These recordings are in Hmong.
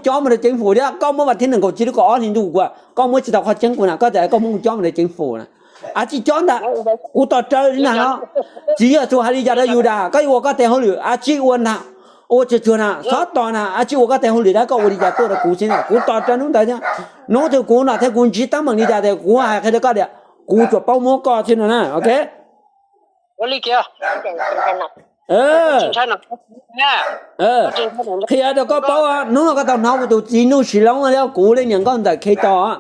cob mus rau ceev fum thiab koj muab vas thib nees nkaum tsib lub kaum ob hli ntuj kuv, koj muab tsis tau qhov tseeb kuv na, koj tias koj muab kuv cob mus rau ceev fum na. Ab tsis cob ntag, kuv tos raws li na no. Txiv Yexus hais li cas rau Yudas, koj yuav ua koj tes hauj lwm ab tsis ua ntag, ua tsuag tsuag na, txhob tos na, ab tsis ua koj tes hauj lwm na, koj ua li cas tuaj rau kuv xwb na, kuv tos raws hnub ntawd thiab. Hnub twg kuv nom thiab kuv ntsib teeb meem li cas tias kuv hais qhia rau koj tias kuv tsuas paub muab koj xwb no na, ok. Qhia rau koj paub, hnub no koj tau hnov kuv tus txiv Nuj Sis Loob thiab kuv leej niam nkauj ntxawm Khetos,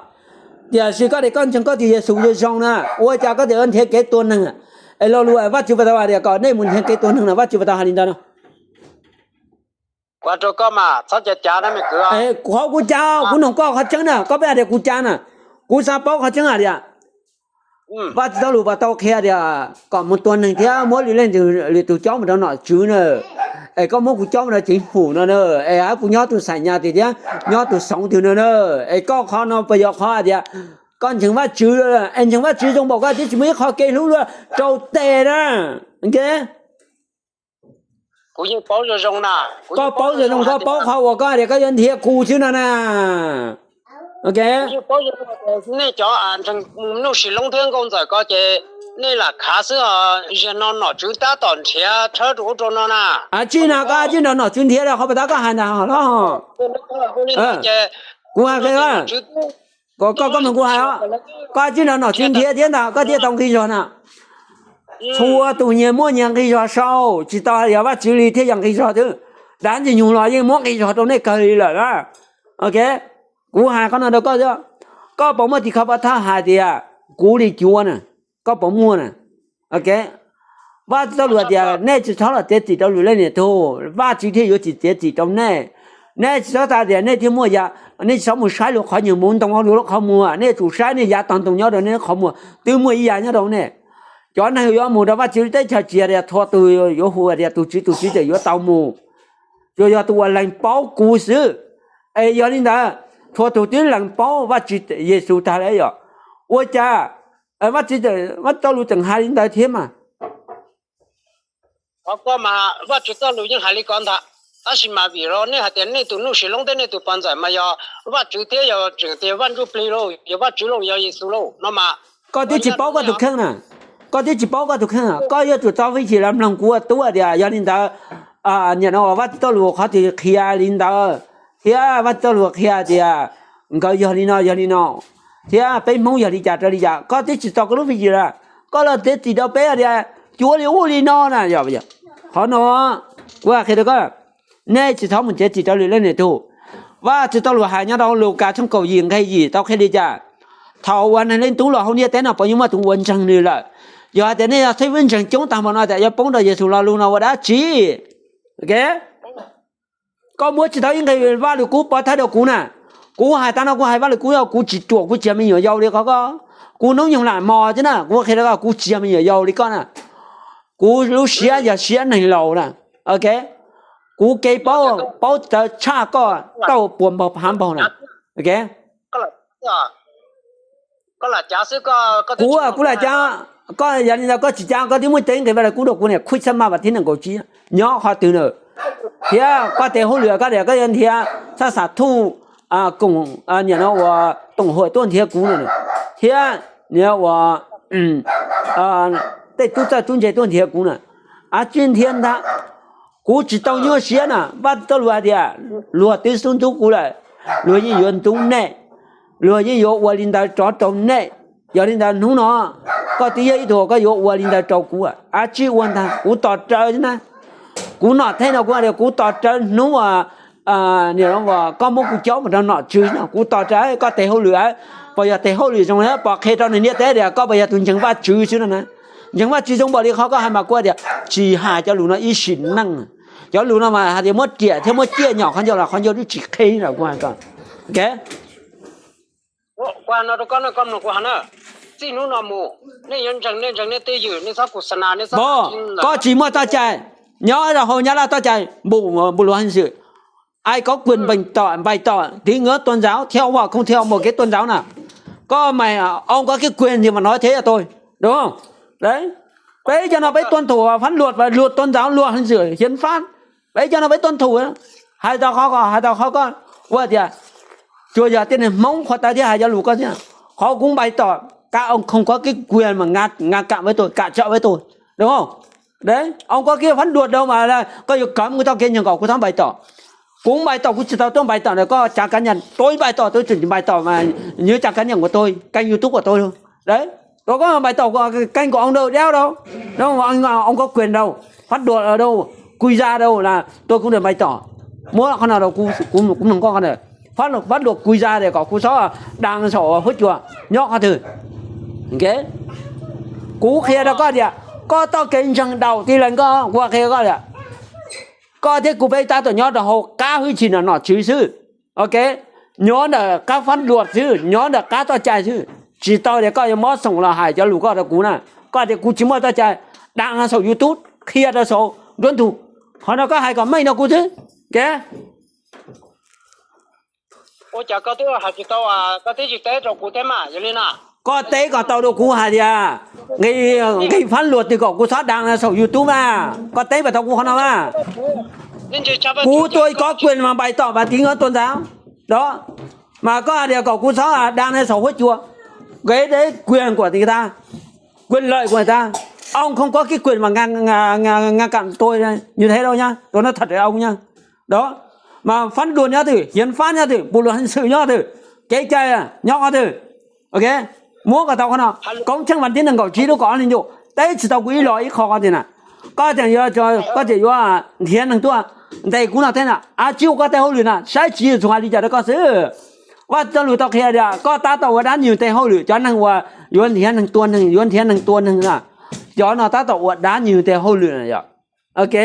tiam sis koj tias koj ntseeg koj tus Yexus zoo zoo na, ua cas koj tias nrhiav kev tua neeg? Es lo lus Vajtswv puas tau hais tias kom nej mus nrhiav kev tua neeg na, Vajtswv puas tau hais li ntawd no? Qhov kuv cav, kuv nug koj qhov tseeb na, koj peb hais tias kuv cav na, kuv xav paub qhov tseeb hais tias Vajtswv txoj lus puas tau qhia tias kom mus tua neeg thiab muab lwm leej lwm tus cob mus rau nom tswv na, es koj muab kuv cob mus rau ceev fum no na, es hab kuv nyob tus xam nyas twg thiab nyob tus xoov twg no na, es koj qhov no puas yog qhov hais tias koj ntseeg Vajtswv, es ntseeg Vajtswv zoo npaum koj twb tsis muaj ib qho kev hlub luaj rau tes na, ok. Koj paub zoo zoo, koj paub qhov uas koj hais tias koj yuav nrhiav kuv xwb no na, ok. Nej cov ntseeg Nuj Sis Loob thiab nkauj ntxawm ko ces nej lam khav xwb os, zaum no nom tswv tab tom nrhiav tshawb rau ub rau no na. Ab tsis na, koj ab tsis nrog nom tswv nrhiav los qhov puas tab koj hais ntag los? Kuv hais qhia, koj koj mloog kuv hais os, koj ab tsis nrog nom tswv nrhiav thiab ntag koj thiaj tau nqi zog na. Txhua tus nyias muaj nyias nqi zog sau, tsis tau hais yog Vajtswv li thiaj yog nqi zog xwb. Dab ntxwg nyoog los yeej muab nqi zog rau nej kawg li lawm na, ok. Kuv hais qhov no rau koj xwb, koj puas muaj tim khawv pov thawj hais tias kuv li cuav na? Koj puas muaj na? Ok. Vajtswv txoj lus hais tias nej tsis txhob los txiav txim rau lwm leej niam tug, Vajtswv thiaj yuav tsis txiav txim rau nej. Nej tsis txhob xav tias nej thiaj muaj yam, nej tsis txhob mus saib luag qhov nyuag muv ntoo hauv luag lub qhov muag, nej yuav tsum saib nej yav tog ntoo nyob rau nej lub qhov muag twb muaj ib yam nyob rau nej. Cov neeg yuav mus rau Vajtswv teb chaws tsis yog tias txhua tus yuav hu tias tus Tswv tus Tswv txawm yuav tau mus, tsuas yog tus uas lees paub kuv xwb. Es yog li ntawd, txhua tus twb lees paub Vajtswv Yexus tag lawm yom, ua cas Vajtswv txoj lus tseem hais li ntawd thiab mas? Qhov ko mas Vajtswv txoj lus yeej hais li ko ntag, tab sis mas vim rau nej hais tias nej tus Nuj Sis Loob thiab nej tus pog ntxawm mas yog Vajtswv thiab yog tseem tias Vaj Ntsuj Plig lauj, yog Vajtswv lauj, yog Yexus lauj no mas. Koj twb tsis paub koj tus kheej na, koj twb tsis paub koj tus kheej, koj yuav tsum txo fij sim los mloog kuv ua tub tias yog li ntawd, nim no uas Vajtswv txoj lus qhov twg qhia li ntawd, thiab Vajtswv txoj lus qhia tias nkawd yog li no yog li no, thiab peb Hmoob yog li cas rau li cas, koj twb tsis txo koj lub fij sim los, koj los txiav txim rau peb tias cuav li ub li no na. Qhov no kuv hais qhia rau koj, nej tsis txhob mus txiav txim rau lwm leej niam tug. Vajtswv txoj lus hais nyob rau Lukas tshooj kaum yim nqe yim tau qhia li cas? Thaum uas Neeg Leej Tub los hauv ntiaj teb no puas yuav muaj tus ua ntseeg nws lawm? Yog hais tias nej yog xib fwb ntseeg coob tag npaum no tias yuav poob rau Yexus lo lus no ua dab tsi? Koj muab tsis tau ib nqe Vajluskub pov thawj rau kuv na. Kuv hais tag no kuv hais Vajluskub, kuv tsis ruam, kuv tsis yog me nyuam yaus li qhov koj. Kuv hnub nyoog lam mos thiab na, kuv qhia rau koj, kuv tsis yog me nyuam yaus li koj na. Kuv lub siab yog siab neeg laus na. Ok, kuv kev paub, paub txawv tshaj koj tau puas npaug phav npaug na. Ok, kuv, kuv lam cav, koj yog li ntawd koj tsis cav, koj twb muab tau ib nqe Vajluskub rau kuv niam, khuj xab maj vas thib nees nkaum tsib nyob qhov twg na? Thiab koj tes hauj lwm koj tias koj yuav nrhiav txhaj xas thuj koom, nim no uas koom haum tuaj nrhiav kuv no, thiab nim no uas tej tub txawj tub ntse tuaj nrhiav kuv na, ab tsis nrhiav ntag. Kuv tsis tau nyuaj siab na, Vajtswv txoj lus hais tias luag twb xub ntxub kuv lawm, luag yeej yuav ntxub nej, luag yeej yuav ua li ntawd rov rau nej. Yog li ntawd hnub no koj twb yog ib tug uas koj yuav ua li ntawd rau kuv, ab tsis ua ntag, kuv tos rawv na. Kuv nom thej no kuv hais tias kuv tos rawv hnub uas koj muab kuv cob mus rau nom tswv no, kuv tos rawv koj tes hauj lwm, puas yog tes hauj lwm zoo, puas qhia rau neeg ntiaj teb tias koj puas yog tus ntseeg Vajtswv xwb no na. Ntseeg Vajtswv zoo npaum li qhov koj hais mas kuv hais tias tsis hais cov lus no ib sim neej. Cov lus no mas hais tias muab riam thiab muab ciaj nyom qhov ncauj los qhov ncauj twb tsis qheb lawm kuv hais koj. Koj tsis muaj txoj cai, nyob rau hauv Nyab Laj txoj cai bộ luật hình sự, ai có quyền bày tỏ, bày tỏ tín ngưỡng tôn giáo theo hòa không theo một cái tôn giáo nào. Koj mas ông có cái quyền gì mà nói thế hả tôi, đúng không? Đấy. Peb cov no peb tuân thủ pháp luật và luật tôn giáo, luật hình sự, hiến pháp. Peb cov no peb tuân thủ. Hais tau qhov ko, hais tau qhov ko. Kuv hais tias, tsuas yog tej neeg Hmoob qhuav tawv thiaj hais cov lus ko thiab. Qhov kuv npais tom, các ông không có cái quyền mà ngăn, ngăn cản với tôi, cản trở với tôi, đúng không? Đấy, ông có cái pháp luật đâu mà là koj yuav cấm người ta, kênh nhắn kom kuv txhob npais tom. Kuv npais tom kuv tsis tau tuaj npais tom ntawm koj trang cá nhân, tôi npais tom tôi chỉ npais tom mà những trang cá nhân của tôi, kênh YouTube của tôi thôi. Đấy, tôi có bày tỏ kênh của ông đâu, đéo đâu. Đúng không? Ông, ông có quyền đâu, pháp luật ở đâu, quy ra đâu là tôi cũng được bày tỏ. Muab qhov no rau kuv, kuv mloog koj qhov ntawd. Pháp luật, pháp luật quy ra để kom kuv txhob đăng xã hội huab cua nyob qhov twg. Ok, kuv qhia rau koj tias koj tau kev ntseeg daus ti lees koj, kuv qhia koj tias koj thiab kuv peb tab tom nyob rau hauv qab hwj chim nom nom tswv xwb. Ok, nyob ntawm qab pháp luật xwb, nyob ntawm qab txoj cai xwb. Tsis tau tias koj yuav mob xoom los hais cov lus koj rau kuv na. Koj tias kuv tsis muaj txoj cai, đăng xã hội YouTube qhia rau saum nruab ntug. Qhov no koj hais kom meej rau kuv xwb. Ok, ua cas koj twb hais tsis tau, koj twb tsis teb rau kuv thiab mas, yog li na. Koj teb kom tau rau kuv hais tias nqi, nqi pháp luật twg kom kuv txhob đăng xã hội YouTube na. Koj teb kom tau kuv qhov no mas. Kuv tôi có quyền mà bày tỏ và tiếng nói tôn giáo đó. Mà koj hais tias kom kuv txhob đăng xã hội huab cua, cái đấy quyền của người ta, quyền lợi của người ta. Ông không có cái quyền mà ngăn, ngăn, ngăn cản tôi như thế đâu nhá. Tôi nói thật với ông nhá. Đó. Mà pháp luật nyob twg, hiến pháp nyob twg, bộ luật hình sự nyob twg, kev cai nyob qhov twg. Ok, muab kom tau qhov no. Koob tsheej vas thib nees nkaum tsib lub kaum ob hli ntuj teb tsis tau kuv ib los ib qho qhov tias na. Koj tseem yuav, koj tseem yuav nrhiav neeg tuaj ntes kuv no thiab na. Ab, tsis ua koj tej hauj lwm na, saib Tswv Yexus hais li cas rau koj xwb. Vaj Txoj Lus tau qhia tias koj tab tom ua dab nyug tes hauj lwm, cov neeg uas yuav nrhiav neeg tua neeg, yuav nrhiav neeg tua neeg na, cov no tab tom ua dab nyug tes hauj lwm na yom. Ok.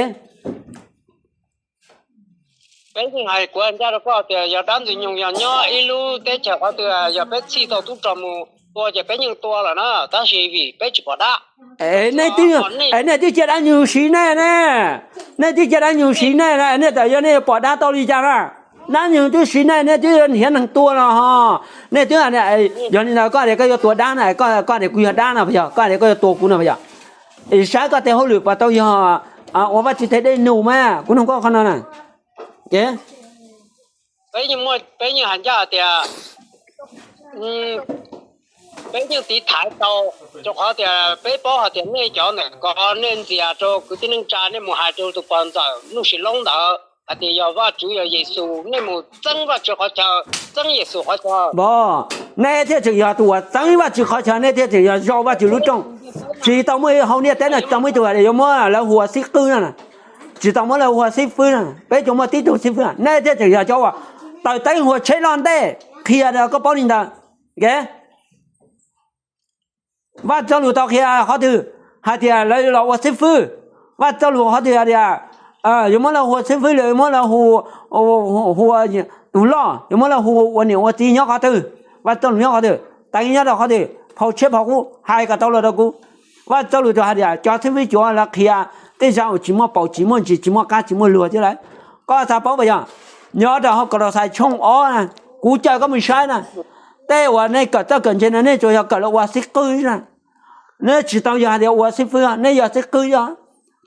Peb yeej hais, kuv hais ncaj rau koj tias yog dab Ntxwg Nyoog yog nyob ib lub teb chaws qhov twg, yog peb txhij tau tub rog mus tua ces peb yeej tua lawm na, tab sis vim peb tsis pom dab. Nej twb, nej twb cia dab nyug siv nej ne, nej twb cia dab nyug siv nej na, nej txawm yog nej pom dab tau li cas na, dab nyug twb siv nej, nej twb nrhiav neeg tua no ho. Nej twb, yog li ntawd koj tias koj yuav tua dab na, koj tias kuv yog dab no puas yog, koj tias koj yuav tua kuv no puas yog? Saib koj tes hauj lwm puas tau yog ua Vajtswv tes dej num mas, kuv nug koj qhov no na. Peb yeej hais ncaj tias peb yeej tiv thaiv tau, rau qhov tias peb paub hais tias nej cov ntawm ko nej ntxias rau kwv tij neej tsa, nej mus hais rau tus pog ntxawm Nuj Sis Loob ntawd hais tias yog Vajtswv yog Yexus, nej mus txeeb Vajtswv qhov chaw, txeeb Yexus qhov chaw. Nej thiaj tseem yog tus uas txeeb Vajtswv qhov chaw, nej thiaj tseem yog zaum Vajtswv lub rooj. Tsis tau muaj hauv ntiaj teb no tsis tau muaj ib tug yuav muab lawv hu ua xib fwb no, tsis tau muab lawv hu ua xib fwb no, peb tsuas muaj tib tug xib fwb. Nej thiaj tseem yog cov uas taws teeb hu ua tsheb loj ntej, qhia rau koj paub li ntawd. Vaj Txoj Lus tau qhia qhov twg hais tias lawv los ua xib fwb? Vaj Txoj Lus qhov twg hais tias yuav muab lawv hu ua xib fwb los yuav muab lawv hu ua tus loj, yuav muab lawv hu ua niam ua txiv nyob qhov twg? Vaj Txoj Lus nyob qhov twg? Teeb nyob rau qhov twg? Phau tshiab phau qub hais kom tau los rau kuv. Vaj Txoj Lus tau hais tias cov xib fwb cuav lawv qhia tej zaj uas tsis muaj paus tsis muaj ntsis tsis muaj qab tsis muaj luag thiab lawm. Koj xav paub puas yog? Nyob rau hauv Kaulauxais tshooj ob na, kuv caw koj mus saib na, tej uas nej kawm txawj kawm ntse no nej tsuas yog kawm los ua xib fwb na. Nej tsis tau yog hais tias ua xib fwb, nej yog xib fwb yog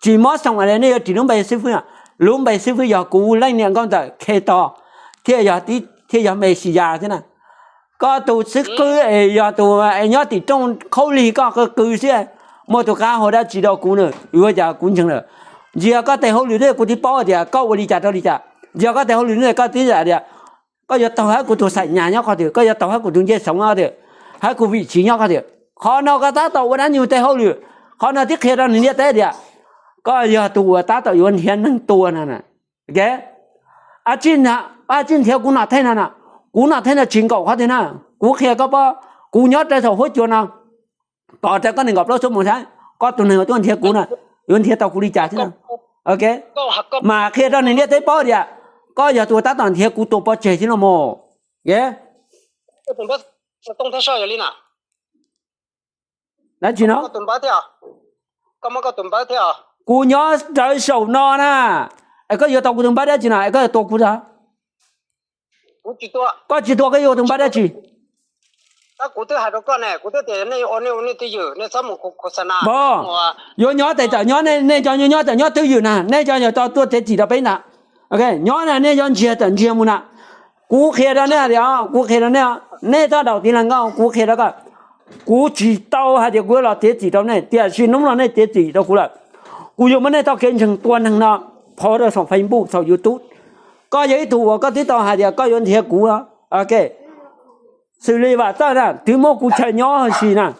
tsis mob xoo, nej yuav ris lub npe xib fwb. Lub npe xib fwb yog kuv leej niam nkauj ntxawm Khetos thiaj yog, thiaj yog Mexiyas thiab na. Koj tus xib fwb es yog tus es nyob tim rooj khaub lig koj qw xwb, muaj tus qab hau dab tsi rau kuv na, yuav cas kuv ntseeg lawm. Ntsia koj tes hauj lwm thiab kuv twb paub tias koj ua li cas rau li cas. Ntsia koj tes hauj lwm thiab koj twb hais tias koj yuav taug hab kuv tus xam nyas nyob qhov twg, koj yuav taug hab kuv tus ncej xoov nyob qhov twg, hab kuv vim tsiv nyob qhov twg. Qhov no koj tab tom ua dab nyug tes hauj lwm. Qhov no twb qhia rau neeg ntiaj teb tias koj yog tus uas tab tom yuav nrhiav neeg tua no. Ab, tsis nrhiav kuv nom theej no na, kuv nom theej no tsis nkaum qhov twg na. Kuv qhia koj paub, kuv nyob rau saum huab cua no, tos rau koj nees nkaum plaub xuab moos saib koj tus neeg uas tuaj nrhiav kuv na yuav nrhiav tau kuv li cas thiab na. Mas qhia rau neeg ntiaj teb paub tias koj yog tus uas tab tom nrhiav kuv tua pov tseg thiab no mog. Dab tsi no? Kuv nyob rawv saum no na, es koj yuav tau kuv tus npawb dab tsi no es koj yuav tua kuv tau? Koj tsis tua koj yuav tus npawb dab tsi? Yuav nyob tes tawm nyob, nej cov nyob tes nyob twj ywm na, nej cov yog tuaj txiav txim rau peb ntag. Nyob na nej yuav ntsiag tawm ntsiag mus na. Kuv qhia rau nej tias, kuv qhia rau nej, nej txhob daus tiv las nkauj, kuv qhia rau koj. Kuv tsis tau hais tias kuv yuav los txiav txim rau nej, tiam sis hnub no nej txiav txim rau kuv lawm, kuv yuav muab nej txoj kev ntseeg tua neeg no phov rau saum Facebook, saum YouTube. Koj yog ib tug uas koj twb tau hais tias koj yuav nrhiav kuv, xws li Vam Txawj na, twb muab kuv chaw nyob huv si na.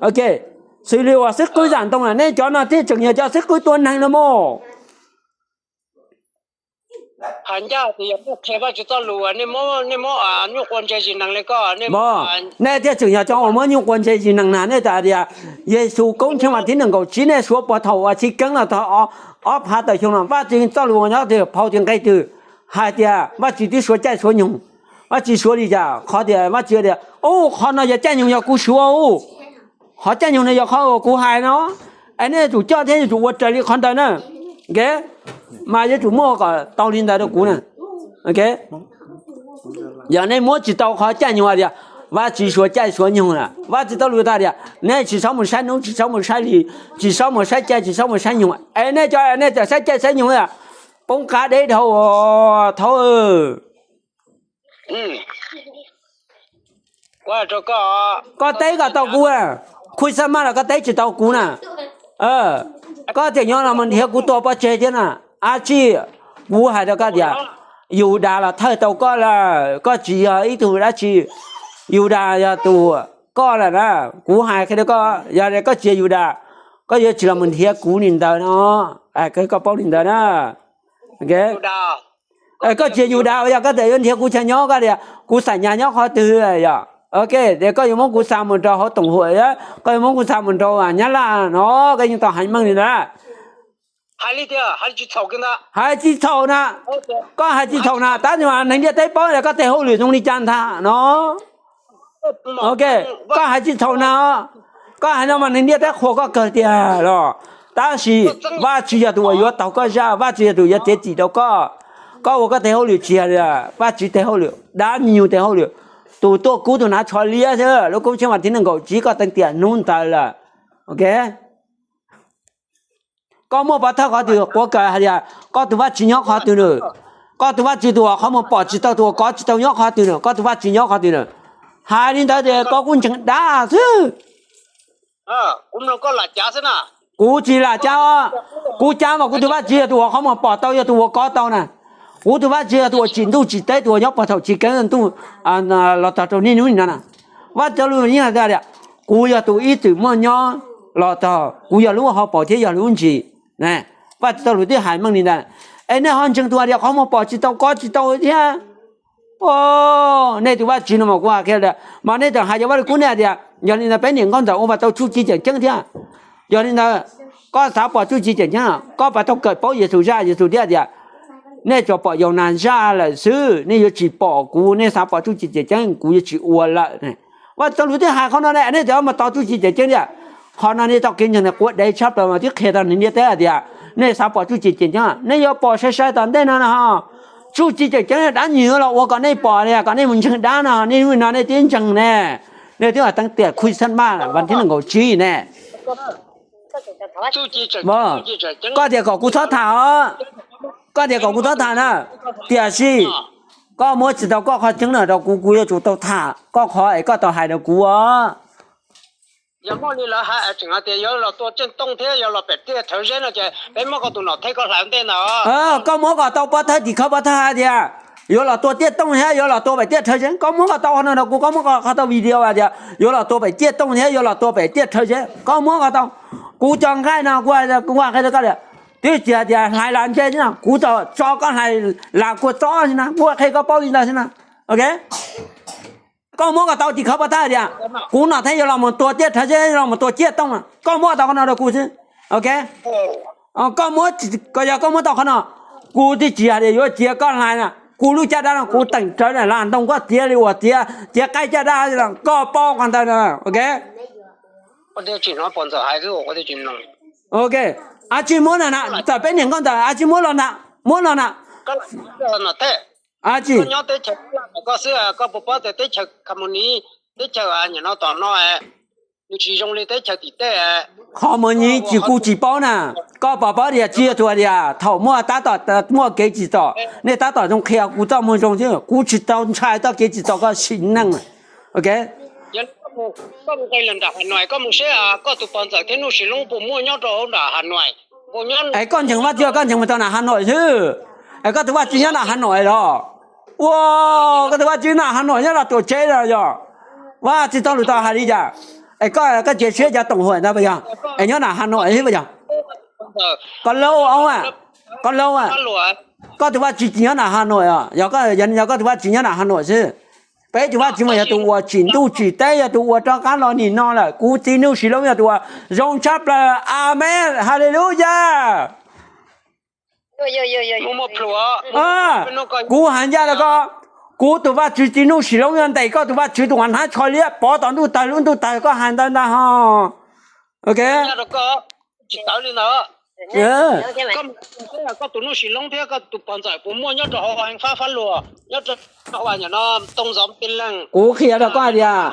Xws li uas xib qwb Zam Ntoo na, nej cov no thiaj tseem yog cov xib qwb tua neeg no mog. Hais ncaj tias yog muaj qhia Vajtswv txoj lus, nej muab nyuj quas ntse zis neeg li koj, nej thiaj tseem yog cov uas muab nyuj quas ntse zis neeg na. Nej txawm tias Yexus Koob Tsheej vas thib nees nkaum tsib, nej suav puag thaum uas chiv keeb los txog ob phav tawm xyoo no, Vajtswv txoj lus uas nyob twg, phau twg, nqe twg hais tias Vajtswv twb suav caij suav nyoog? Vajtswv suav li cas? Qhov tias Vajtswv tias, u, qhov no yog caij nyoog yog kuv suav, u, qhov caij nyoog no yog qhov uas kuv hais no. Es nej yuav tsum coj thiab yuav tsum ua raws li qhov ntawd na. Mas yuav tsum muaj kom tau li ntawd rau kuv na. Yog nej muab tsis tau qhov caij nyoog tias Vajtswv suav caij suav nyoog na, Vajtswv txoj lus tas tias nej tsis txhob mus saib hnub, tsis txhob mus saib hli, tsis txhob mus saib caij, tsis txhob mus saib nyoog. Es nej cov nej txawm saib caij saib nyoog, poob qab deb dhau thaub. Koj teb kom tau kuv, Christmas los koj teb tsis tau kuv na. Koj tseem nyob los mus nrhiav kuv tua pov tseg thiab na. Ab tsi, kuv hais rau koj tias, Yudas los thawj tau koj lawm, koj tsis yog ib tug dab tsi. Yudas yog tus koj lawm na. Kuv hais qhia rau koj, yog koj tsis yog Yudas, koj yuav tsis los mus nrhiav kuv li ntawd no. Koj paub li ntawd na. Koj tsis yog Yudas, yog koj txawm yuav nrhiav kuv chaw nyob, koj tias kuv xam nyas nyob qhov twg yom? Tias koj yuav muab kuv xa mus rau hauv toom huam, koj yuav muab kuv xa mus rau Nyab Laj no, koj yeej tau hais meej li ntawd. Hais tsis txhaum na, koj hais tsis txhaum na, tab sis neeg ntiaj teb paub tias koj tes hauj lwm zoo li cas ntag no. Koj hais tsis txhaum na, koj hais no mas neeg ntiaj teb qhuas koj kawg tiag los. Tab sis Vajtswv yog tus uas yuav taug koj zaj, Vajtswv yog tus yuav txiav txim rau koj. Koj ua koj tes hauj lwm tsis yog Vajtswv tes hauj lwm, dab me nyuag tes hauj lwm. Tus tuaj kub tus hnav tsho liab xwb, lub koob tsheej vas thib nees nkaum tsib koj teev tiam hnub ntawd lawm. Koj muaj pov thawj qhov twg, quav kawm hais tias koj tus Vajtswv nyob qhov twg na? Koj tus Vajtswv tus uas qhov muag pom tsis tau, tus uas kov tsis tau nyob qhov twg na? Koj tus Vajtswv nyob qhov twg na? Hais li ntawd tias koj kuj ntseeg dab xwb. Kuv tsis lam cab, kuv cab mas kuv tus Vajtswv yog tus uas qhov muag pom tau, yog tus uas kov tau na. Kuv tus Vajtswv yog tus uas tsim ntuj tsim teb, tus uas nyob puag thaum chiv keeb ntuj los txog rau niaj hnub nim no na. Vajtswv lus yeej hais tias kuv yog tus ib txwm muaj nyob los txog, kuv yog lub hauv paus thiab yog lub ntsis. Vajtswv txoj lus twb hais meej li ntawd. Es nej ho ntseeg tus hais tias qhov muag pom tsis tau, kov tsis tau thiab. Nej tus Vajtswv no mas kuv hais kiag tias, mas nej tseem hais cov Vaj Lug Kub, nej hais tias yog li ntawd peb niam nkauj ntxawm ua puas tau txuj ci tseem ceeb thiab? Yog li ntawd, koj xav pom txuj ci tseem ceeb, koj puas tau kawm paub Yexus zaj? Yexus thiaj tias, nej tsuas pom Yaunas zaj lawm xwb, nej yuav tsis pom kuv. Nej xav pom txuj ci tseem ceeb, kuv yuav tsis ua lawm. Vajtswv txoj lus twb hais qhov no ne, nej tseem mus tos txuj ci tseem ceeb thiab? Qhov no nej txoj kev ntseeg quav dev tshaj plaws mas twb qhia tau neeg ntiaj teb hais tias nej xav pom txuj ci tseem ceeb, nej yuav pom sai sai tom ntej no na ho. Txuj ci tseem ceeb dab nyiam los ua kom nej pom li, kom nej mus ntseeg dab no, nej hnub no nej twb ntseeg ne. Nej twb teev tiam Christmas vas thib nees nkaum tsib ne. Koj tias kom kuv txhob tham os, koj tias kom kuv txhob tham na, tiam sis koj muab tsis tau koj qhov tseeb no rau kuv, kuv yuav tsum tau tham koj qhov es koj tau hais rau kuv os. Yog muaj li lawv hais tseem hais tias yuav los tua Tiaj Tooj thiab yuav los pem Tiaj Rhawv Zeb no ces peb muab koj tus nom theb koj hlais ntej ntag. Koj muab kom tau pov thawj, tim khawv pov thawj hais tias yuav los tua Tiaj Tooj thiab yuav los tua pem Tiaj Rhawv Zeb. Koj muab kom tau qhov no rau kuv, koj muab kom tau video hais tias yuav los tua pem Tiaj Tooj thiab yuav los tua pem Tiaj Rhawv Zeb. Koj muab kom tau. Kuv cov nqaij no kuv, kuv hais rau koj tias, twb tsis hais tias hlais las ntsej xwb no, kuv tso koj hlais las kua txob xwb na, kuv qhia koj paub li ntawd xwb na. Ok, koj muab kom tau tim khawv pov thawj tias kuv nom theb yuav los mus tua Tiaj Rhawv Zeb, los mus tua Tiaj Tooj, koj muab tau qhov no rau kuv xwb. Ok, koj muab, yog koj muab tau qhov no, kuv twb tsis hais tias yuav cia koj hlais na, kuv lub caj dab no kuv teem rawv na, las ntoo koj txiav li uas txiav qaib caj dab, koj paub qhov ntawd na. Ok, ab tsi muab no na, txawm peb niam nkauj ntxawm ab tsi muab los na, muab los na. Ab tsi, koj xwb koj puas paub tias teb chaws Khamonis, teb chaws nim no tom no Nws tsis zoo li teb chaws tim tej. Qhov mus nyiv tsis kuv tsis paub na. Koj puas paub tias tsis yog tus hais tias thaum muaj tab tom muaj kev tsim txom nej tab tom zoo qhia kuv txoj moo zoo xwb, kuv tsis tau ntshai txoj kev tsim txom koj sim neej. Ok. Koj mus seb koj tus pog ntxawm thiab Nuj Sis Loob puas muaj nyob rau hauv nram Hav Nuais. Es koj ntseeg Vajtswv koj ntseeg mus tau nram Hav Nuais xwb. Es koj tus Vajtswv nyob nram Hav Nuais los? Ua, koj tus Vajtswv nram Hav Nuais nyob rau tuam tsev los yog? Vaj tsis tau lus tau hais li cas? Es koj koj cia siab cov toom huam ntawd puas yog? Es nyob nram Hav Nuais xwb puas yog? Koj laub, koj laub, koj tus Vajtswv tsis nyob nram Hav Nuais os? Yog, yog koj tus Vajtswv nyob nram Hav Nuais xwb. Peb tus Vajtswv mas yog tus uas tsim ntuj tsim teb, yog tus uas rov qab los nim no lawm. Kuv txiv Nuj Sis Loob yog tus uas zoo tshaj plaws. Amees, haleluya. Kuv hais ncaj rau koj, kuv tus Vajtswv txiv Nuj Sis Loob yog ntes koj tus Vajtswv tus uas hnav tsho liab pov tom ntuj tawg lub ntuj tawg koj hais ntawd ntag ho. Ok. Koj tus Nuj Sis Loob thiab koj tus pog ntxawm puas muaj nyob rau hauv Heev Fab Fab Luas, nyob rau hauv no Tooj Zov Pis Leej? Kuv qhia rau koj tias,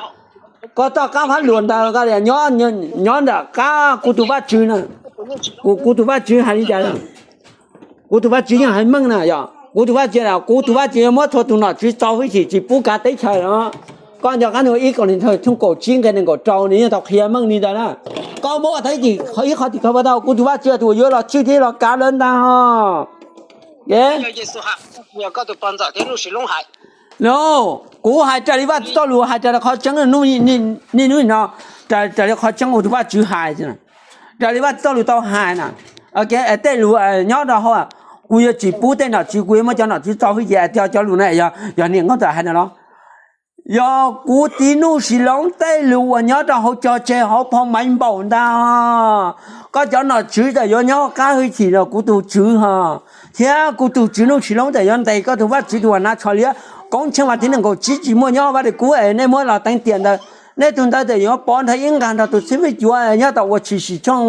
koj txoj qab Fab Luas ntawd koj tias nyob nram qab kuv tus Vajtswv na. Kuv, kuv tus Vajtswv hais li cas? Kuv tus Vajtswv yeej hais meej na yog. Kuv tus Vajtswv, kuv tus Vajtswv yuav muab txhua tus nom tswv txo hwj chim tsis pub kav teb chaws no. Koj nco qab ntawd ib Kauleethaws tshooj kaum tsib nqe nees nkaum rau nws yeej tau qhia meej li ntawd na. Koj muab ua tau ib qho tim khawv pab tau, kuv tus Vajtswv tus uas yuav los tswj thiab los kav lawv ntag ho. No, kuv hais raws li Vajtswv txoj lus hais raws li qhov tseeb, niaj hnub no, raws li qhov tseeb kuv tus Vajtswv hais, raws li Vajtswv txoj lus tau hais na. Tej lus nyob rau hauv, kuv yuav tsis pub tej nom tswv, kuv yuav muab cov nom tswv txo hwj chim, cov lus no yog niam nkauj ntxawm hais no los? Yog kuv txiv Nuj Sis Loob tej lus uas nyob rau hauv cog tseg hauv phau Maiv Npaum ntag. Koj cov nom tswv txawm yuav nyob qab hwj chim los kuv tus tswv ho, thiab kuv tus tswv Nuj Sis Loob txawm yuav ntes koj tus Vajtswv tus uas hnav tsho liab. Koob tsheej vas thib nees nkaum tsib tsis muaj nyob Vaj Dej Kub es nej muab los teev tiam ntawd, nej tus ntawd txawm yuav pov nrog ib nqag nrog tus txhiab fwj cuav nyob tom uas tshwm sim tshooj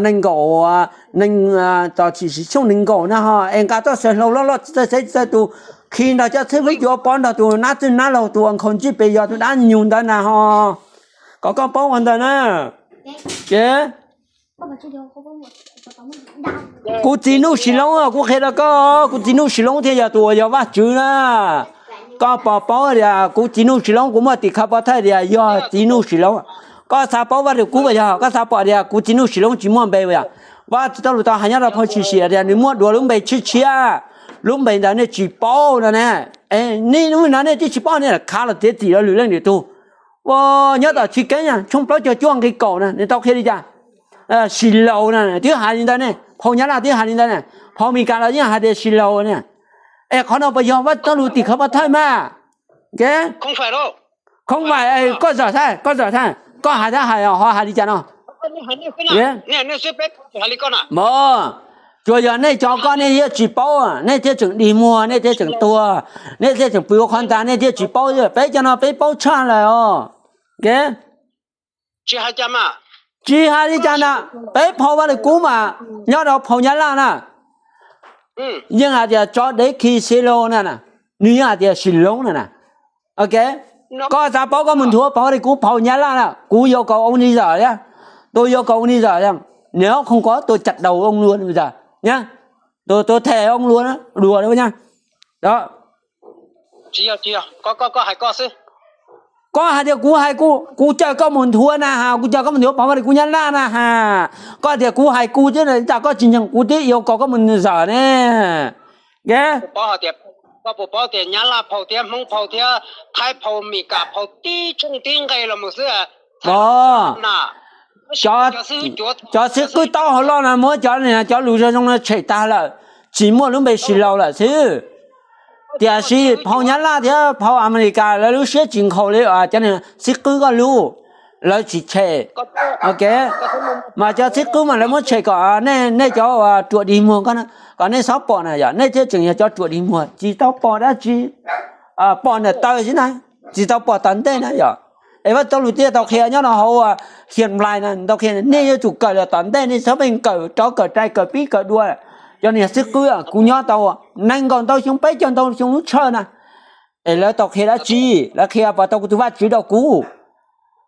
nees nkaum, tom tshwm sim tshooj nees nkaum na ho es nqa txoj saw hlau loj loj txawj xeeb txawj tus khi nrog cov txhiab fwj cuav pov nrog tus nab txwj nab laug tus uas nkhaus ntsij pes yog tus dab nyug ntawd na ho. Kom koj paub ua ntawd na. Ces kuv txiv Nuj Sis Loob, kuv qhia rau koj, kuv txiv Nuj Sis Loob thiaj yog tus uas yog Vajtswv na. Koj puas paub tias kuv txiv Nuj Sis Loob, kuv muaj tim khawv pov thawj tias yog txiv Nuj Sis Loob. Koj xav paub Vaj Dej Kub puas yog? Koj xav pom tias kuv txiv Nuj Sis Loob tsis muaj npe puas yog? Vajtswv txoj lus tau hais nyob rau phau Tshwm Sim tias nws muaj dua lub npe tshiab tshiab, lub npe ntawd nej tsis paub no ne. Nej lub no nej twb tsis paub, nej khav los txiav txim rau lwm leej lwm tug. Ua, nyob tom Tshwj Keeb tshooj plaub caug cuaj nqe kaum na, nws tau qhia li cas? Sis Laus na, twb hais li ntawd ne, phau Nyab Laj twb hais li ntawd ne, phau Amelikas los yeej hais tias Sis Laus ne. Es qhov no puas yog Vajtswv txoj lus tim khawv pov thawj mas? Khoob vais, koj zam thaj, koj zam thaj, koj hais thiab hais ho hais li cas no? Tsuas yog nej cov koj nej thiaj tsis paub, nej thiaj tseem dig muag, nej thiaj tseem tuag, nej thiaj tseem pw ua qhov ntawd, nej thiaj tsis paub. Peb cov no peb paub tshaj lawm os. Tsis hais li cas na, peb phau Vaj Dej Kub mas nyob rau phau Nyab Laj na, yeej hais tias tsov dev khi xi lo na, nws yeej hais tias Sis Loob na. Koj xav paub koj mus nthuav phau Vaj Dej Kub phau Nyab Laj na, kuv yuav kaus oo ni zawm thiab, tus yuav kaus oo ni zawm thiab, nws khoom kov tus caj daus oo lua, tus them oo lua, lua na. Koj hais tias kuv hais, kuv caw koj mus nthuav na has, kuv caw koj mus nthuav phau Vaj Dej Kub Nyab Laj na has, koj tias kuv hais kuv thiab, tas koj tsis ntseeg kuv thiab yuav kaus koj mus zawm ne. Koj puas paub tias Nyab Laj phau thiab Hmoob phau thiab Thaib phau Meskas phau tib tshooj tib nqe los mus xwb. Cov xib qwb taub hau loj no muab cov, cov lus zoo zoo no tshem tag lawm, tsis muaj lub npe Sis Laus lawm xwb. Tiam sis phau Nyab Laj thiab phau Amelikas lawv lub siab tsis nkhaus li cov xib qwb koj lub, lawv tsis tshem. Mas cov xib qwb mas lawv muab tshem kom nej cov ruam dig muag, kom nej txhob pom na, yog nej thiaj tseem yog cov ruam dig muag, tsis tau pom dab tsi, pom ntawm taw xwb na, tsis tau pom tom ntej na yom. Es Vaj Txauj Lus thiaj tau qhia nyob rau hauv Hiam Nplais na, tau qhia nej yuav tsum kawm los tom ntej, nej txhob pheej kawm rov kawm rai kawm pib kawm dua. Cov niag xib qwb kuv nyob tau nees nkaum ntau xyoo, peb caug ntau xyoo lub tsawg na, es lawv tau qhia dab tsi? Lawv qhia puas tau kuv tus Vajtswv rau kuv?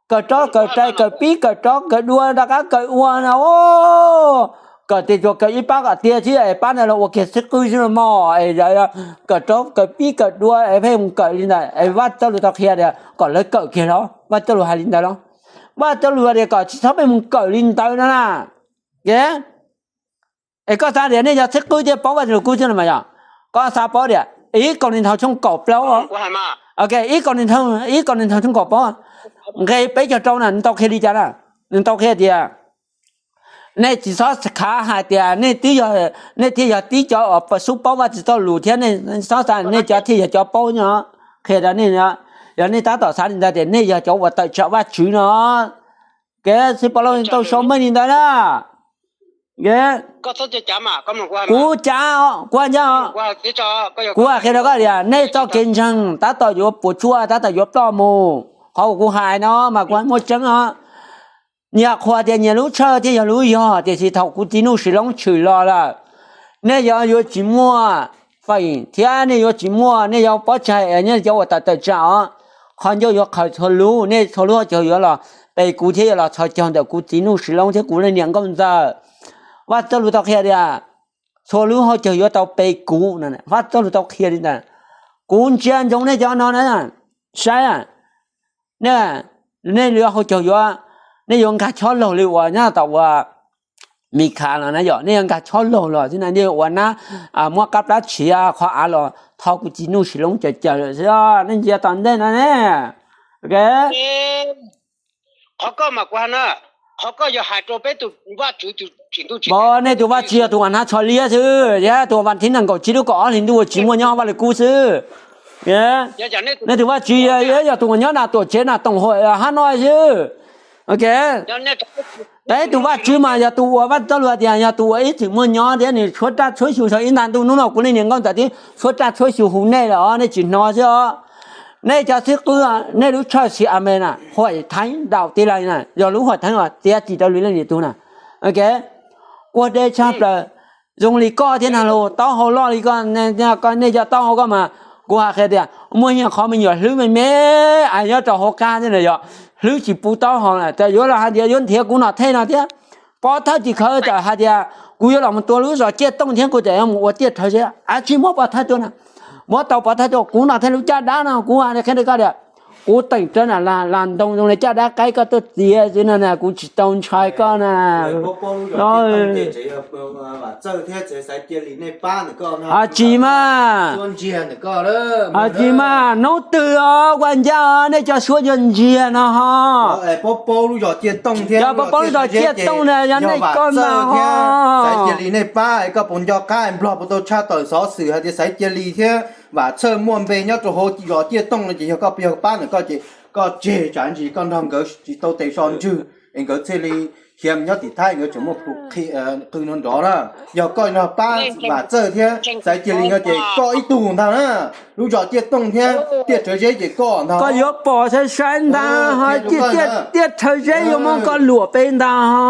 Kawm rov kawm rais kawm pib kawm rov kawm dua rov qab kawm ua no. Kawm tias tsuas kawm ib pab kom tiag xwb es pab ntawd los ua kiag xib qwb xwb no mog. Kawm rov kawm pib kawm dua es pheej mus kawm li ntawd es Vaj Txawj Lus tau qhia tias kom lawv kawm kiag los, Vaj Txawj Lus hais li ntawd los. Vaj Txawj Lus tias kom tsis txhob pheej mus kawm li ntawd no na. Es koj xav tias nej yog xib qwb thiaj paub Vaj Txawj Lus kub xwb no mas yog? Koj xav paub tias ib Kauleethaus tshooj kaum plaub, ib Kauleethaus tshooj kaum plaub, nqe peb caug rau na, nws tau qhia li cas na? Nws tau qhia tias nej tsis txhob khav hais tias nej twb yog, nej thiaj yog tib cov uas xub paub Vaj Txawj Lus thiab nej txhob xav nej cov thiaj yog cov paub no. Qhia rau nej, yog nej tab tom xav li ntawd tias nej yog cov uas tawm tsam Vajtswv no, kev xib pov loj tau sau meej li ntawd na. Kuv cav, kuv ncaj, kuv qhia rau koj tias nej txoj kev ntseeg tab tom yuav puas tsuaj, tab tom yuav ploj mus. Qhov uas kuv hais no mas kuv muaj tseeb os. Nyias qhuas tias nyias lub tshawj thiaj yog lub yog, tiam sis thaum kuv txiv Nuj Sis Loob tshwm los lawm, nej yuav yuav tsis muaj feem thiab nej yuav tsis muaj, nej yuav pob tsaig es nej cov uas tawm tawm tsam os. Qhov ncauj yuav qhaws txhua lub, nej txhua lub hauv caug yuav los pe kuv thiab yuav los txhos caug ntawm kuv txiv Nuj Sis Loob thiab kuv leej niam nkauj ntxawm. Vaj Txawj Lus tau qhia tias txhua lub hauv caug yuav tau pe kuv. Vaj Txawj Lus tau qhia li ntawd. Kuv ntsia ntsoov nej cov no na, saib, nej li hauv caug yuav, nej yuav nkag chob laug li uas nyob tom uas Mis Khas los na yom, nej yuav nkag chob laug los xwb na, nej yuav ua nab muab qab plab tshiav qhov av los tho kuv txiv Nuj Sis Loob cawv cawv lawm xwb, nej ntsia tom ntej no ne. Nej tus Vajtswv yog tus uas hnav tsho liab xwb, thiab tus uas vas thib nees nkaum tsib lub kaum ob hlis ntuj uas tsis muaj nyob Vaj Lwm Kub xwb. Nej tus Vajtswv yog tus uas nyob na tuam tsev na toom hauj hab no xwb. Peb tus Vajtswv mas yog tus uas Vaj Txawj Lus tias yog tus uas ib txwm muaj nyob thiab nws tshuab raj tshuab xyu thaum ib ntag ntuj. Hnub no kuv leej niam nkauj ntxawm twb tshuab raj tshuab xyu hu nej lawm os, nej tsis hnov xwb os. Nej cov xib qwb, nej lub tshawj xim ames na, huam theeb daum ti lais na, yog lub huam theeb uas txiav txim rau lwm leej lwm tus na. Kuag deb tshaj plaws, zoo li koj thiab na los taub hau loj li koj, nej cov taub hau koj mas kuv hais qhia tias muaj ib qho me nyuam hlwb me me es nyob rau hauv qab thiab na yog, hlwb tsis pub taub hau na, txawm yuav los hais tias yuav nrhiav kuv nom thej no thiab. Pov thawj tim khawv txawm hais tias kuv yuav los mus tua lub zos Ciaj Tooj thiab kuv txawm yuav mus ua tiaj rhawv zeb, ab tsis muab pov thawj tuaj na. Muab tau pov thawj tuaj kuv nom thej lub caj dab no kuv hais qhia rau koj tias kuv teem rawv na las ntoo zoo li caj dab qaib koj tuaj txiav xwb no na, kuv tsis tau ntshai koj na. Tsis mas, tsis mas, hnub twg os Vaj Ncaj os, nej cov suab ntsia ntsia no ho. Cov paub paub lub zos Ciaj Tooj na yog nej koj ntag ho. Xaiv cia li nej pab, koj puas nco qab Nplog puas tau tshaj tawm xov xwm hais tias Xaiv Cia Li thiab Vam Txhawj muaj npe nyob rau hauv zos Ciaj Tooj no ces yog koj pab ntawm koj ces koj tseg tsam ntsis koj nrog nkawd tsis tau tes so ntswg es nkawd thiaj li khiav nyob tim Thaib, nkawd tseem muaj qw no nrov na. Yog koj nrog pab Vam Txawj thiab Xaiv Cia Li no ces koj ib tug ntag na. Lub zos Ciaj Tooj thiab Tiaj Rhawv Zeb ces koj ntag. Koj yuav pom sai sai ntag ho, Tiaj Rhawv Zeb yuav muab koj luam peb ntag ho.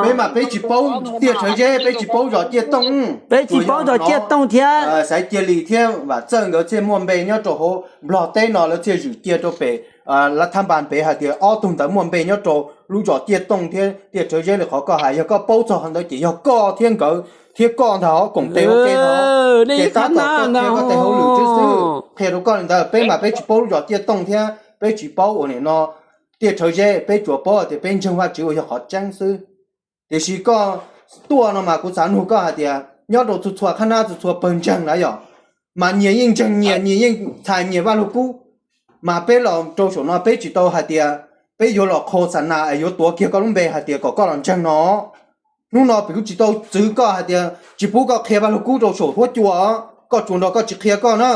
Peb mas peb tsis paub Tiaj Rhawv Zeb, peb tsis paub zos Ciaj Tooj. Peb tsis paub zos Ciaj Tooj thiab. Xaiv Cia Li thiab Vam Txawj nkawd thiaj muaj npe nyob rau hauv Nplog teb no, lawv thiaj zwm cia rau pem Lav Thab Npas pem hais tias ob tug ntawd muaj npe nyob rau lub zos Ciaj Tooj thiab Tiaj Rhawv Zeb li qhov koj hais. Yog koj paub txog qhov ntawd ces yog koj thiab nkawd thiab koj ntag ho, koom tes ua ke ntag. Ces tab tom koj qhia koj tes hauj lwm xwb xwb. Qhia rau koj li ntawd, peb mas peb tsis paub lub zos Ciaj Tooj thiab peb tsis paub ua nim no Tiaj Rhawv Zeb, peb tsuas paub tias peb ntseeg Vajtswv uas yog qhov tseeb xwb. Tiam sis koj tuaj no mas kuv xav nug koj hais tias nyob rau txhua txhua qhab nab txhua txhua pawg ntseeg na yom, mas nyias yeej ntseeg nyias, nyias yeej txhais nyias Vaj Lug Kub, mas peb los rau saum no peb tsis tau hais tias peb yuav los qhau xa nas es yuav tuav kiag koj lub npe hais tias kom koj los ntseeg no. Hnub no peb kuj tsis tau txwv koj hais tias tsis pub koj qhia Vaj Lug Kub rau saum huab cua, koj tsuas nrog koj tsis qhia koj na.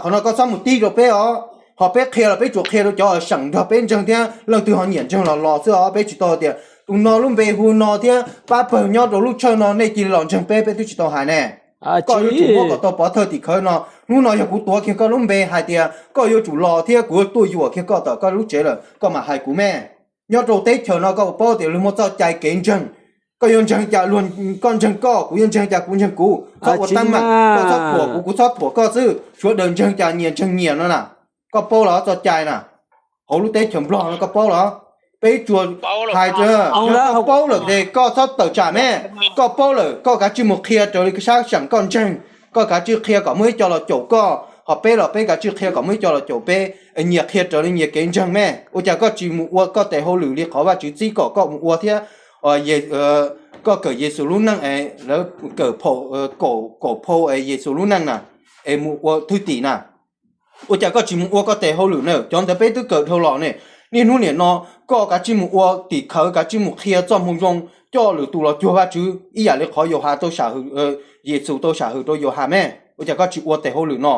Qhov no koj txhob mus tib rau peb os. Ho peb qhia los peb tsuas qhia rau cov seem nrog peb ntseeg thiab leej twg ho nyiam ntseeg los los xwb os. Peb tsis tau tias tus no lub npe hu no thiab pab pawg nyob rau lub tshawj no nej cia li los ntseeg peb, peb twb tsis tau hais ne. Koj yuav tsum muab kom tau pov thawj tim khawv no. Hnub no yog kuv tuav kiag koj lub npe hais tias koj yuav tsum los thiab kuv yuav tuaj yuam kiag koj tom koj lub tsev lawm koj mam hais kuv me. Nyob rau teb chaws no koj puas paub tias luag muaj txoj cai kev ntseeg. Koj yuav ntseeg cas luag, koj ntseeg koj, kuv yuav ntseeg cas kuv ntseeg kuv. Txhob ua teeb meem, koj txhob thuam kuv, kuv txhob thuam koj xwb. Sawv daws ntseeg cas nyias ntseeg nyias no na. Koj paub los txoj cai na. hauv lub teb chaws Nplog no koj paub los? Peb tsuas hais, yog koj paub lawm ces koj txhob tawm tsam me. Koj paub lawm koj kav tsij mus qhia raws li sab seem koj ntseeg, koj kav tsij qhia kom muaj ib co los caum koj, ho peb los peb kav tsij qhia kom muaj ib co los caum peb. Nyias qhia raws li nyias kev ntseeg me. Ua cas koj tsis mus ua koj tes hauj lwm li qhov Vajtswv txib kom koj mus ua thiab koj kawm Yexus lub neej es lawv kawm kaum phau es Yexus lub neej na, es mus ua thwj tim na? Ua cas koj tsis mus ua koj tes hauj lwm na? Cov ntawd peb twb kawm dhau los ne. Niaj hnub nim no koj kav tsij mus ua tim khawv, kav tsij mus qhia txoj moo zoo coj lwm tus los cuag Vajtswv ib yam li qhov Yauhas tau, Yexus tau sam hwm rau Yauhas me. Ua cas koj tsis ua tes hauj lwm no?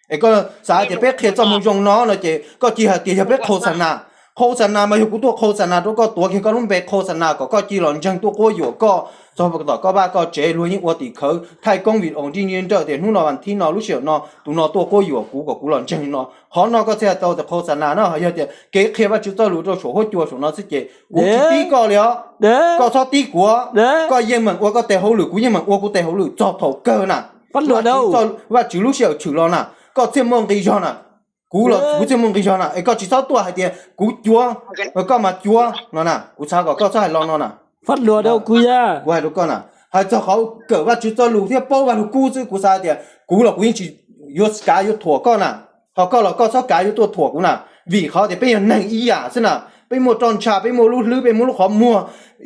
Es koj xav tias peb qhia txoj moo zoo no no ces koj cia hais tias yog peb qhau xa nas. Qhau xa nas mas yog kuv tuaj qhau xa nas rau koj, tuav kiag koj lub npe qhau xa nas kom koj cia los ntseeg tuaj quab yuam koj txog tom koj vaj koj tsev. Luag yeej ua tim khawv thaij koob video nrij nrij nrawj tias hnub no vas thib no lub sij hawm no tus no tuaj quab yuam kuv kom kuv los ntseeg no. Qhov no koj thiaj hais tau tias qhau xa nas no. Yog tias kev qhia Vajtswv txoj lus rau saum huab cua saum no xwb ces kuv tsis tib koj li os. Koj txhob tib kuv. Koj yeej meem ua koj tes hauj lwm, kuv yeej meem ua kuv tes hauj lwm txog thaum kawg na. Vajtswv lub sij hawm tshwm los na, koj thiaj muaj nqi zog na. Kuv los kuv thiaj muaj nqi zog na. Es koj tsis txhob tuaj hais tias kuv cuav, koj mas cuav no na. Kuv xav kom koj txhob hais lo no na. Kuv hais rau koj na, hais txog qhov kawm Vajtswv txoj lus thiab paub Vaj Lug Kub xwb kuv xav tias kuv los kuv yeej tsis yuav kav yuav thuam koj na. Ho koj los koj txhob kav yuav tuaj thuam kuv na. Vim qhov tias peb yog neeg ib yam xwb na. Peb muaj roj ntsha, peb muaj lub hlwb, peb muaj lub qhov muag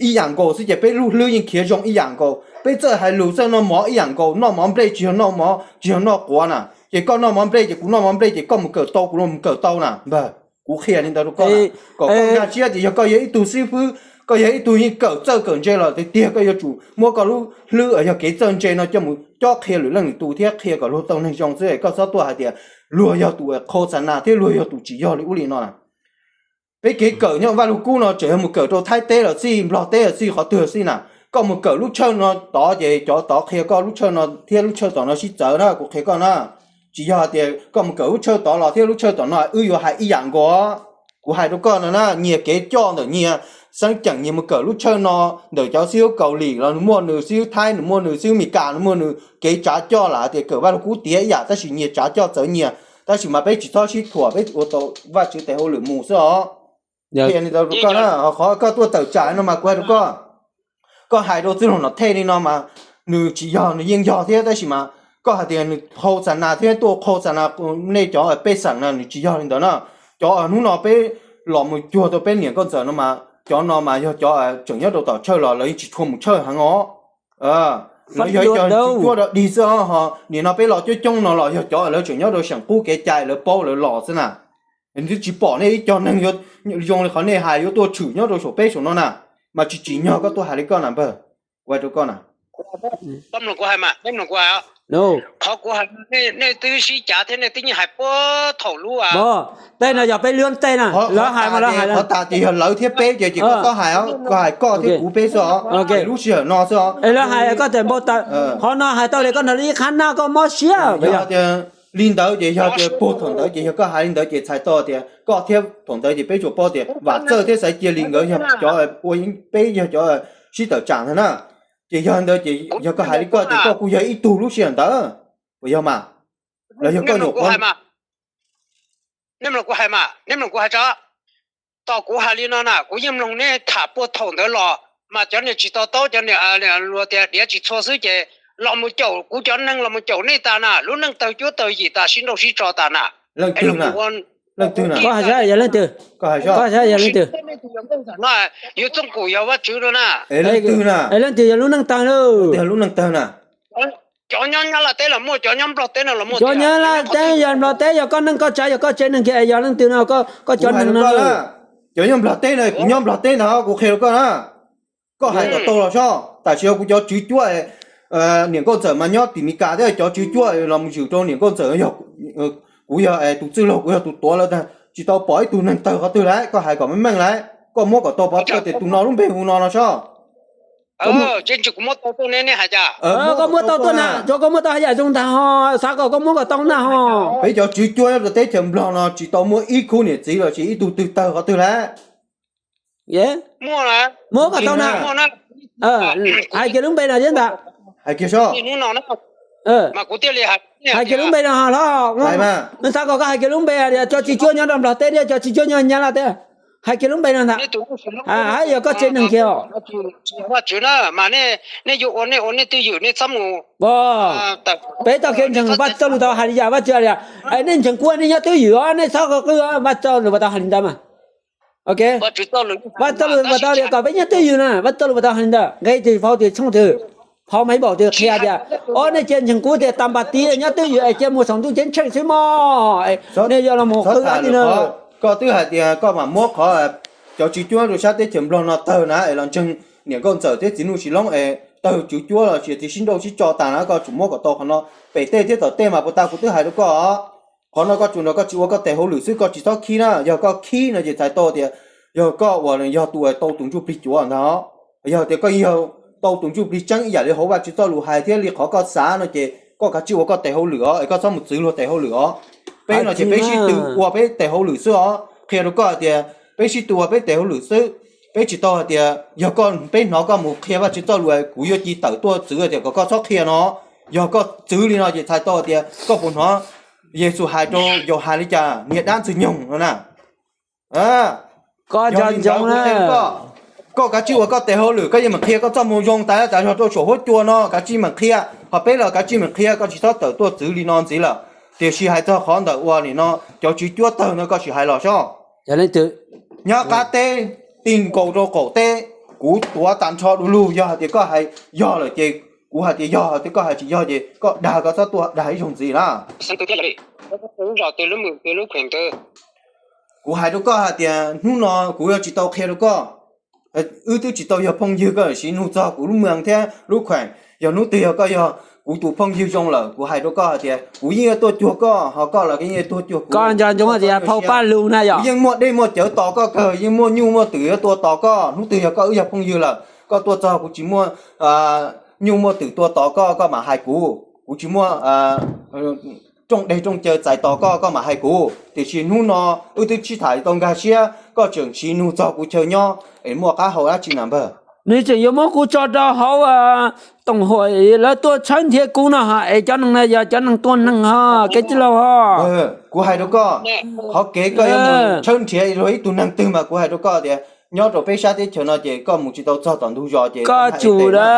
ib yam nkaus xwb ces peb lub hlwb yeej khiav zoo ib yam nkaus. Peb txawj hais lus txawj noj mov ib yam nkaus, noj mov nplej tsis yog noj mov, tsis yog noj quav na. Ces koj noj mov nplej ces kuv noj mov nplej ces koj mus kawm tau kuv los mus kawm tau na npawg. Kuv qhia li ntawd rau koj na, kom koj nkag siab tias yog koj yog ib tug xib fwb, koj yog ib tug yeej kawm txawj kawm ntse los tiag tiag koj yuav tsum muab koj lub hlwb yog kev txawj ntse no coj mus cob qhia lwm leej lwm tus thiab qhia kom luag tau neeg zoo xwb. Koj txhob tuaj hais tias luag yog tus qhau xa nas thiab luag yog tus tsis yog li ub li no na. Peb kev kawm nyob Vaj Lug Kub no tseem yog mus kawm rau Thaib teb los xij, Nplog teb los xij, qhov twg xij na. Koj mus kawm lub tshawj no tod ces cov tod qhia koj lub tshawj no thiab lub tshawj tom no sib txawv na, kuv qhia koj na. Tsis yog hais tias koj mus kawm lub tshawj tod los thiab lub tshawj tom no wb yuav hais ib yam nkaus. Kuv hais rau koj no na, nyias kev coj ntawm nyias, xeeb ceem nyias mus kawm lub tshawj no, ntawm cov xib hwb Kaus Lim los nws muaj nws, xib hwb Thaib nws muaj nws, xib hwb Mes Kas nws muaj nws kev tsav coj, lam tias kawm Vaj Lug Kub tiav ib yam tab sis nyias tsav coj txawv nyias, tab sis mas peb tsis txhob sib thuam, peb ua tau Vajtswv tes hauj lwm mus xwb os. Qhia li ntawd rau koj na, qhov koj tuaj tawm tsam no mas kuv hais rau koj, koj hais rau txwj laug Nom Thej li no mas nws tsis yog, nws yeej yog thiab tab sis mas koj hais tias nws qhau xa nas thiab tuaj qhau xa nas nej cov pej xeem na, nws tsis yog li ntawd na. Cov hnub no peb los mus cuag tau peb niam nkauj ntxawm no mas cov no mas yog cov tseem nyob rau tom tshawj los lawv yeej tsis tshua mus tshawj heev os. Lawv yog ib co tsis cuab rau dig xwb os. Ho nim no peb los coob coob no los yog cov lawv tseem nyob rau seem qub kev cai lawv paub lawv los xwb na. Nws twb tsis pom nej ib co neeg zoo li qhov nej hais yuav tuaj tshwm nyob rau saum peb saum no na, mas tsis tsim nyog koj tuaj hais li koj na npawg. Kuv hais rau koj na, qhov kuv hais, nej twb sib cav thiab nej twb yeej hais puag thaum lub, tej no yog peb lub tej na, lawv hais mas lawv hais, qhov tas ces yog lawv thiab peb ces ces koj txhob hais os, koj hais koj thiab kuv peb xwb os. Lub sij hawm no xwb os. Es lawv hais koj txawm npau taws, qhov no hais tau li koj nrog ib qhab naj koj mob siab. Yog tias li ntawd ces yog tias puag thaum ntawd ces yog koj hais li ntawd ces txhais tau tias koj thiab thaum ntawd ces peb tsuas paub tias Vam Txawj thiab Xaiv Cia Lis nkawd yog cov ua, peb yog cov sib tawm tsam ntag na. Ces yog ntawd ces yog koj hais li koj ces koj kuj yog ib tug lub sij hawm ntawd, puas yog mas? Los yog koj nyuam qhuav Nej mloog kuv hais mas, nej mloog kuv hais tso. Tos kuv hais li no na, kuv yeej mloog nej tham puag thaum ntawd los, mas cov niag tsis to taub, cov niag luag tias diav tsis txhua xwb ces los mus caum kuv cov neeg los mus caum nej tas na, lub neej tawg cuab tawg yim tas, sib nrauj sib tso tas na. Leej twg na? Leej twg na? Koj hais sab yog leej twg? Koj hais sab yog leej twg? Yuav txooj kum yog Vajtswv no na. Es leej twg na? Es leej twg yog lub neej tawg na? Lub neej tawg na? Cov nyob Nyab Laj teb los muaj, cov nyob Nplog teb no los muaj. Cov Nyab Laj teb yog Nplog teb, yog koj neej koj tsav yog koj tsev neeg kiag, yog leej twg no koj cov neeg no? Cov nyob Nplog teb no, kuv nyob Nplog teb ntag, kuv qhia rau koj na. Koj hais kom tau los sob, tam sim no kuv cov tswv cuab, niam nkauj ntxawm mas nyob tim Mes Kas thiab, cov tswv cuab los mus zwm rau niam nkauj ntxawm, yog kuv yog tus txwj laug, kuv yog tus tuav lawv tag, tsis tau pom ib tug neeg tawg qhov twg lawm, koj hais kom meej meej lawm, koj muab kom tau pov thawj tias tus no lub npe hu no no sob. Koj muab tau tuaj na, cov koj muab tau haj yam zoo ntag ho, xav kom koj muab kom tau na ho. Peb cov tswv cuab nyob rau teb chaws Nplog no tsis tau muaj ib khub niam txiv los sis ib tug twg tawg qhov twg lawm. Muab kom tau na. Hais kiag lub npe no thiab ntag. Hais kiag sob. Mas kuv thiaj li hais, hais kiag lub npe no hlob. Nws xav kom koj hais kiag lub npe tias cov tsis cuab nyob rau Nplog teb thiab cov tsis cuab nyob Nyab Laj teb. Hais kiag lub npe no ntag. Hais yog koj tsev neeg kiag os. Vaj tswv na, mas nej yuav ua nej ua nej twj ywm, nej txhob mus. Peb tau khiav ntseeg Vaj Txoj Lus tau hais li cas, Vaj Tswv hais li cas, nej ntseeg kuv nej nyob twj ywm os, nej txhob qw qw, Vaj Txoj Lus puas tau hais li ntawd mas. Vaj Txoj Lus puas tau tias kom peb nyob twj ywm na, Vaj Txoj Lus puas tau hais li ntawd? Nqe twg, phau twg, tshooj twg, phau Maivbaum twg qhia tias, o, nej cia ntseeg kuv tias tas npas tid nyob twj ywm es cia mus saum ntuj ceeb tsheej xwb mog, nej yuav los mus qw dab tsi na. Koj twb hais tias koj mam muab qhov cov tsis cuab rau sab teb chaws Nplog no tawg na es los ntseeg niam nkauj ntxawm thiab txiv nuj tsis loob es tawg tswv cuab los sis txiv sib nrauj sib tso tas na, koj tsum muab kom tau qhov no. Pem tej thiab tom tej mas puas tas kuv twb hais rau koj os. Qhov no koj tsuas nrog koj tsis ua koj tes hauj lwm xwb, koj tsis txhob khib na. Yog koj khib no ces txhais tau tias yog koj uas yog tus tau tus ntsuj plig cuav ntag. Yog tias koj yog tau tus ntsuj plig tseeb ib yam li hauv Vaj Tswv Txoj Lus hais thiab li qhov koj xav no ces koj kav tsij ua koj tes hauj lwm os, es koj txhob mus txwv luag tes hauj lwm os. Peb no ces peb sib tw ua peb tes hauj lwm xwb os. Qhia rau koj hais tias peb sib tw ua peb tes hauj lwm xwb. Peb tsis tau hais tias yog koj, peb hnov koj mus qhia Vaj Tswv Txoj Lus kuv yuav cia tawm tuaj txwv tias kom koj txhob qhia no. Yog koj txwv li no ces txhais tau tias koj puas hnov Yexus hais rau Yauhas li cas, niag dab ntxwg nyoog no na. Koj, koj kav tsij ua koj tes hauj lwm, koj yeej meem qhia koj txoj moo zoo tas tas zog rau saum huab cua no, kav tsij meem qhia. Ho peb los kav tsij meem qhia, koj tsis txhob tawm tuaj txwv li no ntxiv lawm. Tiam sis hais txog qhov ntawm uas nim no cov tswv cuab tawg no koj sim hais los sob. Nyob qab teb, ti nkaus rau qaum teb, kuv tuav tas nrho du lug, yog hais tias koj hais yog lawm ces kuv hais tias yog, tias koj hais tsis yog ces koj dag, koj txhob tuaj dag ib zaug ntxiv na. Kuv hais rau koj hais tias hnub no kuv yuav tsis tau qhia rau koj. Wb twb tsis tau yog phooj ywg, koj siv nug txog kuv lub mws thiab lub khuem. Yog hnub twg yog koj yog kuv tus phooj ywg zoo lawm, kuv hais rau koj hais tias kuv yeej yuav tuaj cuag koj, ho koj los yeej yuav tuaj cuag kuv. Koj nco ntsoov tias phau paj lug na yog, kuv yeej muaj dej muaj cawv tos koj kawg, yeej muaj nyuj muaj twm yuav tua tos koj. Hnub twg yog koj wb yog phooj ywg lawm, koj tuaj txog kuv tsis muaj nyuj muaj twm tua tos koj, koj mam hais kuv. Kuv tsis muaj rooj deg rooj cawv txais tos koj, koj mam hais kuv. Tiam sis hnub no wb twb sib tham tau nkag siab, koj tseem siv nug txog kuv chaw nyob es muaj qab hau dab tsi na npawg? Nws tseem yuav muab kuv tso rau hauv toom huam, lawv tuaj tshawb nrhiav kuv no es cov neeg no yog cov neeg tua neeg ho, kev tij laug ho. Kuv hais rau koj, qhov kev koj yuav mus tshawb nrhiav luag ib tug neeg twg mas kuv hais rau koj tias nyob rau peb sab teb chaws no ces koj mus tsis tau txog tom ntug zos ces koj tsum da.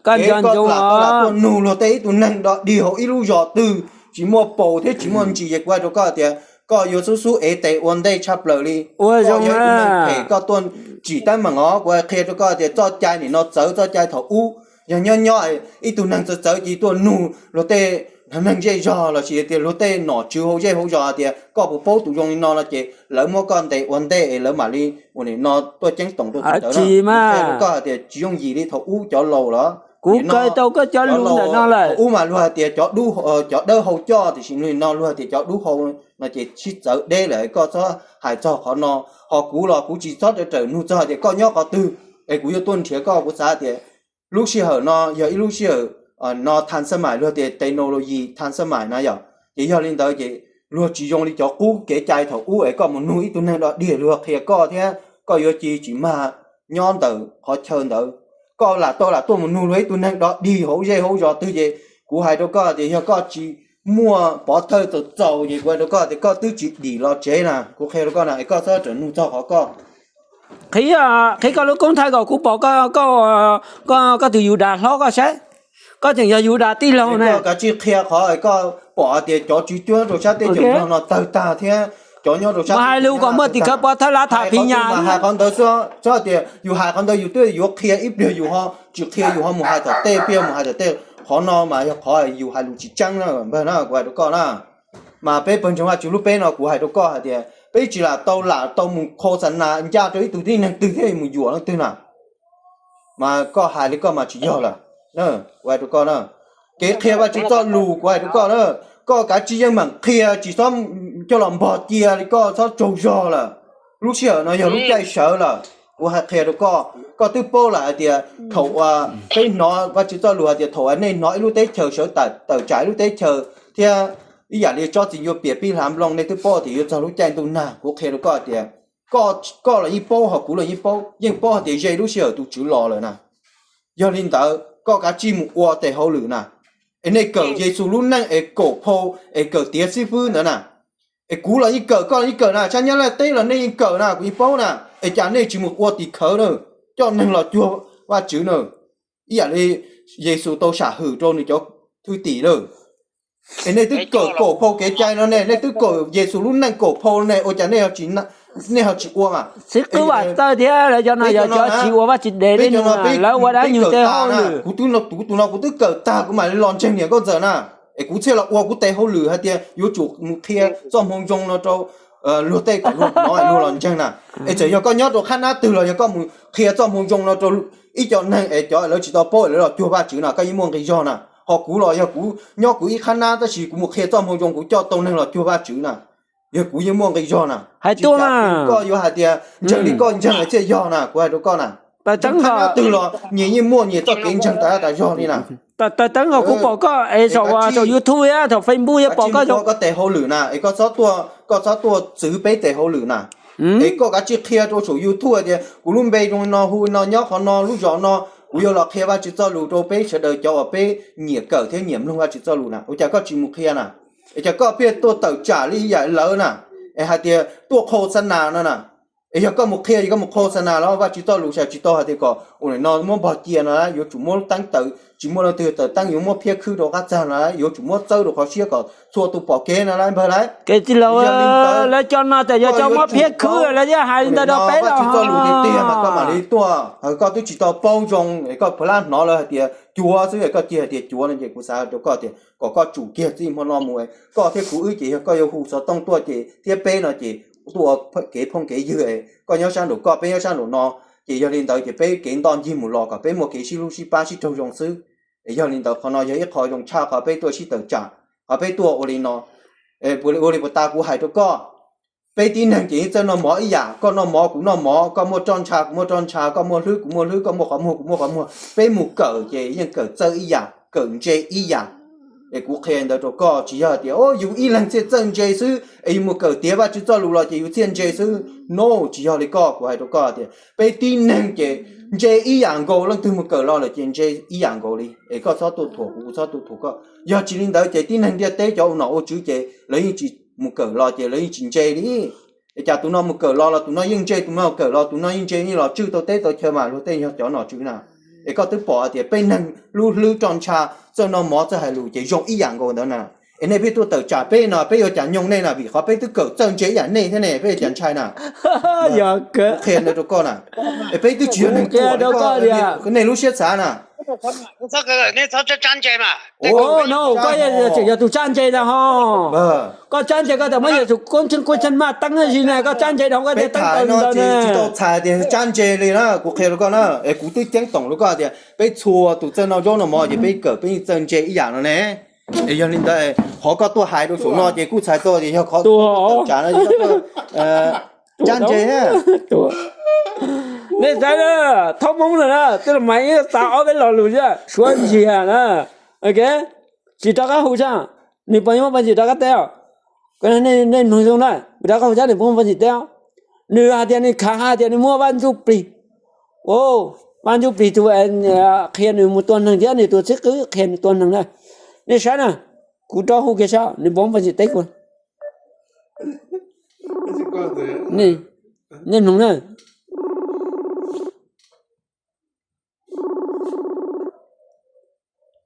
Koj nco ntsoov, koj lam tuaj nug luag tej ib tug neeg dog dig hauv ib lub zos twg tsis muaj paus thiab tsis muaj ntsis ces kuv hais rau koj tias koj yuav xub xub ev tes ua ntej tshaj plaws li. Koj yog ib tug neeg phem, koj tuaj tsim teeb meem os. Kuv qhia rau koj tias txoj cai nim no txawv txoj cai thaum ub. Yog nyob nyob ib tug neeg txawv txawv ces tuaj nug luag tej neeg zej zog lossis tias luag tej nom tswv hauv zej hauv zos tias koj puas paub tus zoo li no no ces lawv muab koj ntes ua ntej es lawv mam li ua nim no tuaj ceeb toom rau tus tawv na. Qhia rau koj hais tias tsis yooj yim li thaum ub cov laus los. Kuv kawg tau koj cov lus ntawm no lawm. Thaum ub mas luag hais tias cov dawb hau coj, tiam sis nim no luag hais tias cov dub hau no ces sib txawv deb lawm, koj txhob hais txog qhov no. Ho kuv los kuv tsis txhob rawm rawm nug txog hais tias koj nyob qhov twg es kuv yuav tuaj nrhiav koj. Kuv xav tias lub sij hawm no yog ib lub sij hawm no than xab mais, luag tias technology than xab mais na yom. Ces yog li ntawd ces luag tsis zoo li cov qub kev cai thaum ub es koj mus nug ib tug neeg dog dig luag qhia koj thiab koj yuav ci tsis mag nyob ntawm qhov chaw ntawd. Koj lam tau lam tuaj mus nug luag ib tug neeg dog dig hauv zej hauv zos twg ces kuv hais rau koj tias yog koj tsis muaj pov thawj txaus txaus ces kuv hais rau koj tias koj twb tsis dim los tsev na. Kuv qhia rau koj na es koj txhob rawm nug txog qhov koj. Qhib, qhib koj lub koob thaij kom kuv pom koj, koj tus Yudas hlob koj saib. Koj tseem yog Yudas tij laug na. Koj kav tsij qhia qhov koj pom hais tias cov tswv cuab rau sab teb chaws Nplog no tawg tag thiab cov nyob rau sab, mas hais lus kom muaj tim khawv pov thawj lav tham phim nyas. Hais qhov ntawd xwb, txhob tias yus hais qhov ntawd yus twb yuav qhia ib pliag yus ho tsis qhia, yus ho mus hais tom tej, ib pliag mus hais tom tej. Qhov no mas yog qhov yus hais lus tsis tseeb na npawg na, kuv hais rau koj na. Mas peb pawg ntseeg Vaj Tswv lub peb no kuv hais rau koj hais tias peb tsis lam tau lam tau mus qhau xa nas ncaj rau ib tug tib neeg twg thiab mus yuam leej twg na. Mas koj hais li koj mas tsis yog lawm, kuv hais rau koj na. Kev qhia Vaj Tswv txoj lus kuv hais rau koj na, koj kav tsij yeej meem qhia, tsis txhob coj los npog cia li, koj txhob tsaug zog lawm. Lub sij hawm no yog lub caij sawv lawm, kuv hais qhia rau koj. Koj twb paub lawm hais tias thaum uas peb hnov Vaj Tswv txoj lus hais tias thaum uas nej hnov ib lub teb chaws sawv tawm tsam ib lub teb chaws thiab ib yam li tsob txiv yuav pias pib hlav nplooj, nej twb paub tias yuav txog lub caij ntuj nag. Kuv qhia rau koj tias koj los yeej paub, ho kuv los yeej paub, yeej paub hais tias ze lub sij hawm tus Tswv los lawm na. Yog li ntawd koj kav tsij mus ua tes hauj lwm na. Es nej kawm Yexus lub neej es kawm phau es kawm tiav xib fwb ntawd na. Es kuv los yeej kawm, koj los yeej kawm na, tshab nyab laj teb los nej yeej kawm na, kuv yeej paub na. Es cas nej tsis mus ua tim khawv na, coj neeg los cuag Vajtswv na, ib yam li Yexus tau sam hwm rau nws cov thwj tim lawm. Es nej twb kawm kawm phau kev cai no ne, nej twb kawm Yexus lub neej kawm phau ne, ua cas nej ho tsis ua mas? Xib fwb Vam Txawj thiab lawv cov no yog cov tsis ua Vajtswv dev li no, lawv ua dab nyuag tej hauj lwm. Kuv twb no, kuv tus no kuv twb kawm tag kuv mam li los ntseeg niam nkauj ntxawm na. Es kuv thiaj los ua kuv tes hauj lwm hais tias yuav tsum mus qhia txoj moo zoo no rau luag tej kom luag hnov luag los ntseeg na. Es txawm yog koj nyob rau qhab nab twg los yog koj mus qhia txoj moo zoo no rau ib co neeg es cov lawv tsis tau paub lawv los cuag Vajtswv no koj yeej muaj nqi zog na. Ho kuv los yog kuv nyob kuv ib qhab nab tab sis kuv mus qhia txoj moo zoo kuv coj tau neeg los cuag Vajtswv na, yog kuv yeej muaj nqi zog na. Hais tuaj koj yuav hais tias ntseeg li koj ntseeg thiaj yog na, kuv hais rau koj na. Qhab nab twg los nyias yeej muaj nyias txoj kev ntseeg tas tas zog li na. Taws teeb os, kuv pom koj es saum YouTube thiab thaum Facebook thiab pom koj. Koj tes hauj lwm na, es koj txhob tuaj txwv peb tes hauj lwm na. Es koj kav tsij qhia rau saum YouTube tias kuv lub npe zoo no hu no nyob qhov no lub zos no, kuv yuav los qhia Vajtswv txoj lus rau peb sawv daws cov uas peb nyiam kawm thiab nyiam mloog Vajtswv txoj lus na. Ua cas koj tsis mus qhia na? Es cas koj pheej tuaj tawm tsam li yam lawv na, es hais tias tuaj qhau xa nas no na. Es yog koj mus qhia, yog koj mus qhau xa nas los Vajtswv txoj lus xav tsis tau hais tias kom ua li no muab npog cia no, yuav tsum muab teeb tawm, tsis muaj leej twg tawm teeb, yuav muab phiab khwb rau qab txag no, yuav tsum muab txawb rau qhov siab kom txhua tus pom kev no lauj npawg lauj. Kev tij laug, lawv cov no tas yog cov muab phiab khwb lawv thiaj hais li ntawd rau peb los. Koj mam li tuaj, koj twb tsis tau paub zoo, koj pheej hnov lawv hais tias cuav xwb, koj cia hais tias cuav no ces kuv xav hais rau koj tias kom koj tsum kiag txij hmo no mus, koj thiab kuv wb ces yog koj yuav hu xov tooj tuaj ces thiab peb no ces tuaj ua kev phooj kev ywg, koj nyob sab nraum koj peb nyob sab nraum no, ces yog li ntawd ces peb kev ntoj ncig mus los kom peb muaj kev sib hlub sib pab sib raug zoo xwb. Es yog li ntawd qhov no yog ib qho zoo tshaj qhov peb tuaj sib tawm tsam, qhov peb tuaj ua li no. Ua li puas tas kuv hais rau koj, peb tib neeg ces yeej txawj noj mov ib yam, koj noj mov kuv noj mov, koj muaj roj ntsha kuv muaj roj ntsha, koj muaj hlwb kuv muaj hlwb, koj muaj qhov muag kuv muaj qhov muag, peb mus kawm ces yeej kawm txawj ib yam, kawm ntse ib yam. Es kuv qhia ntawd rau koj, tsis yog tias yus ib leeg thiaj txawj ntse xwb es yus mus kawm tiav Vajtswv txoj lus los ces yus thiaj ntse xwb no, tsis yog li koj. Kuv hais rau koj tias peb tib neeg ces ntse ib yam nkaus, leej twg mus kawm los lawm ces ntse ib yam nkaus li. Es koj txhob tuaj thuam kuv, kuv txhob tuaj thuam koj. Yog tsis li ntawd ces tib neeg ntiaj teb cov ua nom ua tswv ces lawv yeej tsis mus kawm los ces lawv yeej tsis ntse li. Es cas tus no mus kawm los los tus no yeej ntse, tus no kawm los tus no yeej ntse, yeej los tswj tau teb tau chaw mas luag tej yog cov nom tswv na. Es koj twb pom tias peb neeg lub hlwb roj ntsha, txawj noj mov txawj hais lus ces zoo ib yam nkaus ntawd na. Es nej pheej tuaj tawm tsam peb no peb yuav cas nyoog nej na, vim qhov peb twb kawm txawj ntse ib yam nej thiab ne, peb yuav cas ntshai na. Qhia ntawd rau koj na. Es peb twb tsis yog neeg tuam li koj, nej lub siab xav na. Koj yog tus tsab ntse ntag ho. Koj tsab ntse koj tawm muab Yexus koob tsheej koob tsheej maj teeb zi na, koj tsab ntse dhau koj tias teeb tawm no ntawd ne. Tsis tau txhais tias tsab ntse li na, kuv qhia rau koj na, es kuv twb ceeb toom rau koj tias peb txhua tus txawj noj zaub noj mov ces peb kawm peb yeej txawj ntse ib yam no ne. Es yog li ntawd qhov koj tuaj hais rau saum no ces kuj txhais tau tias yog qhov tsam no, tsab ntse. Nej saib na, thaub Hmoob no na, twb los mas ib xav ob peb lo lus thiab, suav ntsiag na. Tsis rov qab hu sab, nws puas muaj peev xwm rov qab teb os? Nej mloog zoo na, kuv rov qab hu sab nws puas muaj peev xwm teb os? Nws hais tias nws khav hais tias nws muaj Vaj Ntsuj Plig. Vaj Ntsuj Plig tus qhia nws mus tua neeg thiab nws tus xib fwb qhia nws tua neeg na. Nej saib na, kuv rov hu kiag sab nws puas muaj peev xwm teb kuv. Nej mloog na.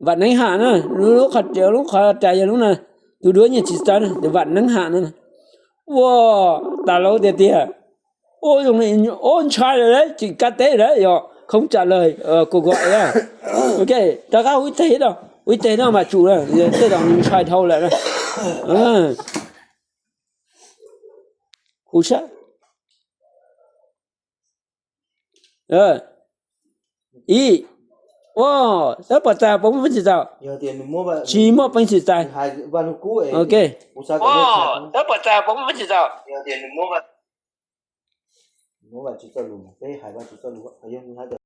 Vam Neeb Ham na, lub qhov, lub qhov ras yog lub na, tus duab nyiaj tsis txawb na, tus Vam Neeb Ham na. Ua, tas lauj tiag tiag. Ua, ntshai lawm, tsis kab teb lawm, yog khoob tsam lawm, kuv kuv, ok, rov qab hu ib teg no, hu ib teg no mas tsum na, tej zaum nws ntshai dhau lawm na. Hu sab. Ib, ua, tab pom txais puas muaj peev xwm txais? Tsis muaj peev xwm txais. Ok.